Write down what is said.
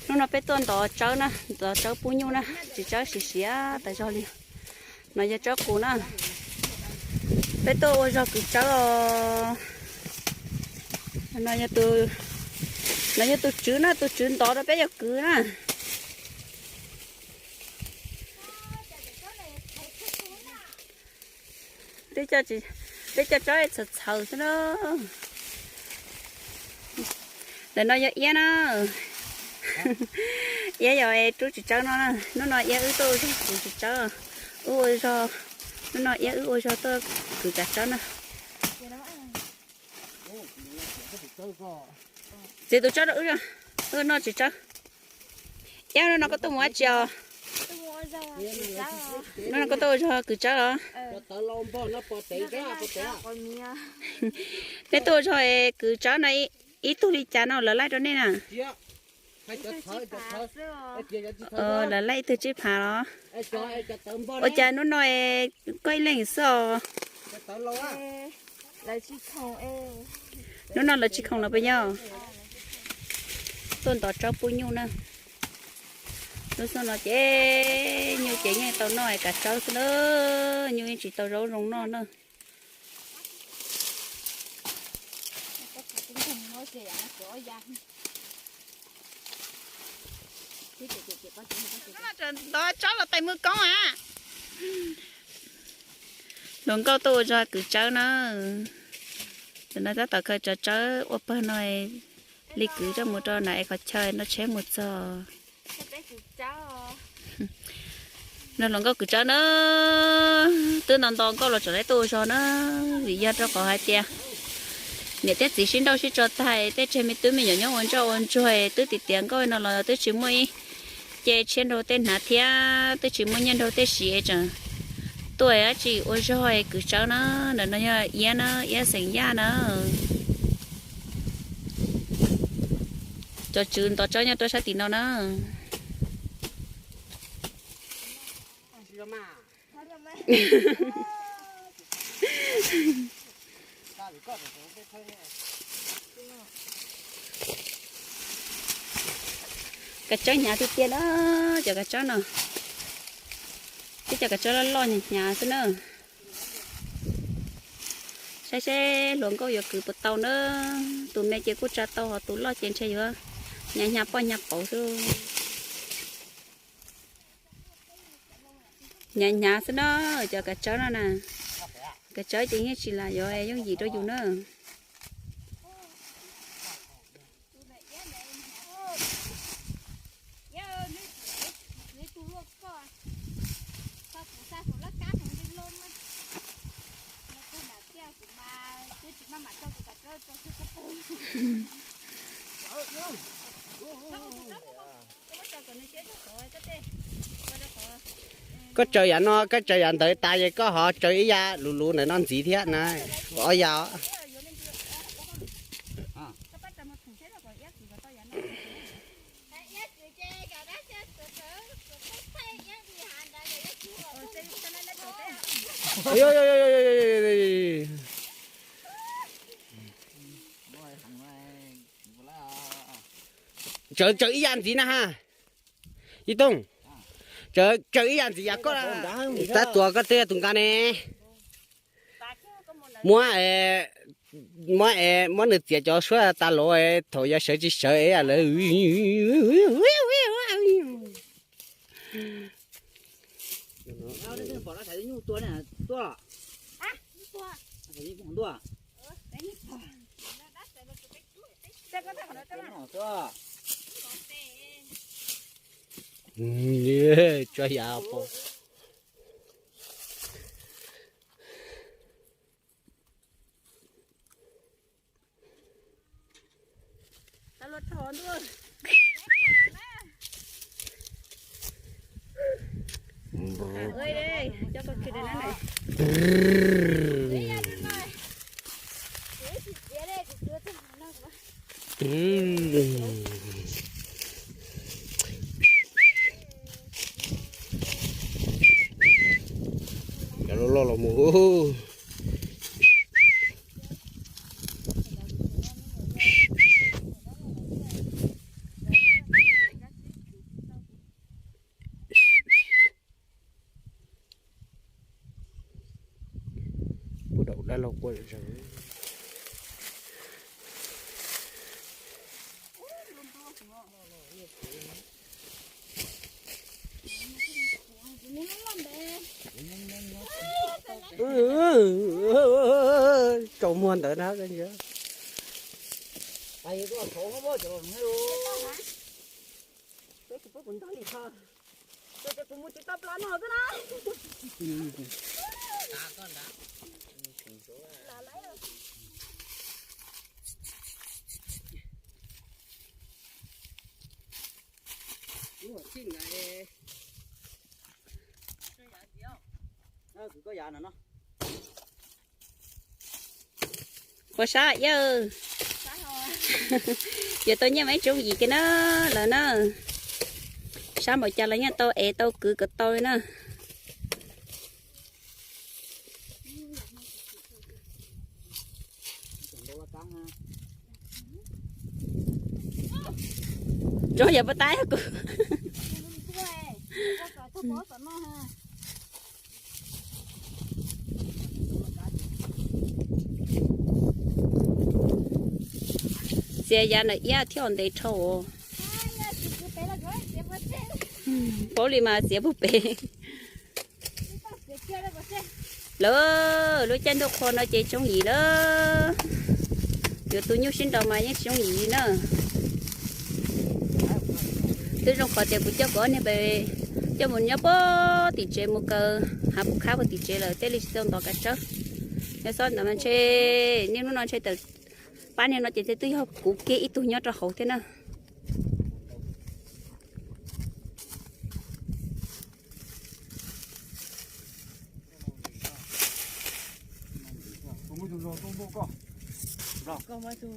Hnub no peb tuaj ntov tsawb na, ntov tsawb pub nyuj na, tsis tsawb siav siav tas zog li. No yog tsawb qus na. Peb tuaj ua zog kwv tsawb os. No yog tus tswv na, tus tswv ntov rau peb yog kwv na. Peb coj tsawb txhawv txhawv xwb na. Ntawm no yog iab na. Iab yog rub tsis tsawb no na. Hnub no iab wb tuaj ua zog kwv tsis tsawb. Wb ua zog, hnub no iab wb ua zog tuaj kwv kav tsawb na. Txiav tus tsawb rau wb, wb noj tsis tsawb. Iab, hnub no koj tuaj mus dab tsi os? Hnub no koj tuaj ua zog kwv tsawb los? Neb tuaj ua zog kwv tsawb no ib tug li cas no lawv laij rau nej na? Lawv laij ib tug tsib phav los? Ua cas hnub no koj ib leeg xwb os? Hnub no lawv tsis khoom los puas yog? Tuaj ntov tsawb pub nyuj na. Lub xyoo no ces nyuj ces yeej tau noj kav tsawb xwb na, nyuj yeej tsis tau zaub zoo noj na. Ntov tsawb los tais mus koob a. Hluas nkauj tuaj ua zog kwv tsawb na. Tam no tab tom khaws tsawb ua pawg no li kwv coj mus rau nam es qhov chaw noj tsheb mus txog. No hluas nkauj kwv tsawb na. Twb nto nto nkauj los tseem laib tuaj ua zog na, vim yog rau qhov hais tias niam thiab txiv sib nrauj sib tso tag, tej tseg me tub me nyuam nyob ua ntsoj ua ntsuag, twb tiav tiav nkauj no los twb tsis muaj ib ce tshiab nrog tej hnav thiab twb tsis muaj nyiaj nrog tej siv, tseem tuaj dab tsi ua zog kwv tsawb na. Ntawm no yog iab na, iab xeem Yaj na. Cov tswv ntov tsawb nyob rau sab tim no na. Kav tsawb hnyav tiag tiag na, cov kav tsawb no. Tib cov kav tsawb loj loj hnyav hnyav xwb na. Saib seb hluas nkauj yuav kwv puas tau na. Tus me ces kuj tsa tau, ho tus loj ces ntshe yuav hnyav hnyav poj hnyav pauv xwb. Hnyav hnyav xwb na, cov kav tsawb no na. Kav tsawb ces yeej tsis lam yuav yooj yim rau yus na. Koj tsaws yav no, koj tsaws yav ntawd tas ces koj ho tsaws ib yav luv luv ntawm no ntxiv thiab na. Ob yav. Tsaws, tsaws ib yav ntxiv na ha. Ib Tooj, tsaws, tsaws ib yav ntxiv yav koj. Tab tuav koj tej tus nqa ne. Muab, muab, muab nws txiav cov suab tas los thaum yog sawv tsis sawv es lawv. Tso yav pov. Cov loj loj los mus. Los quaj zom zaws. Tsaus muag ntawd na. Ua sab yawg, yuav tau nyiaj mas ib tsoom yim kiag na lawm na. Sab npaum cas los yeej tau ev tau kwv kom tau li na. Zoo yog puas tab kuv. Txias yav ntawm iab thiab ntev dhau. Paub li mas txiav puag pem. Lawv lub caij ntuj qhua no ces tsoom yim lawm. Yuav tu nyuj sib nraus mas yeej tsis yooj yim li na. Twb zoo qhov tias kuv coj kuv ob niag pem coj mus nyob puag tim tsev mus kaw hav pus khab puag tim tsev lawm thiaj li tsis tau ntov kav tsawb. Yog xob ntawd mas ntshe niaj hnub no ntshe tawm pab niag no ces thiaj twb yog kuv kiag ib tug nyob rau hauv thiab na. Koj muaj ib tug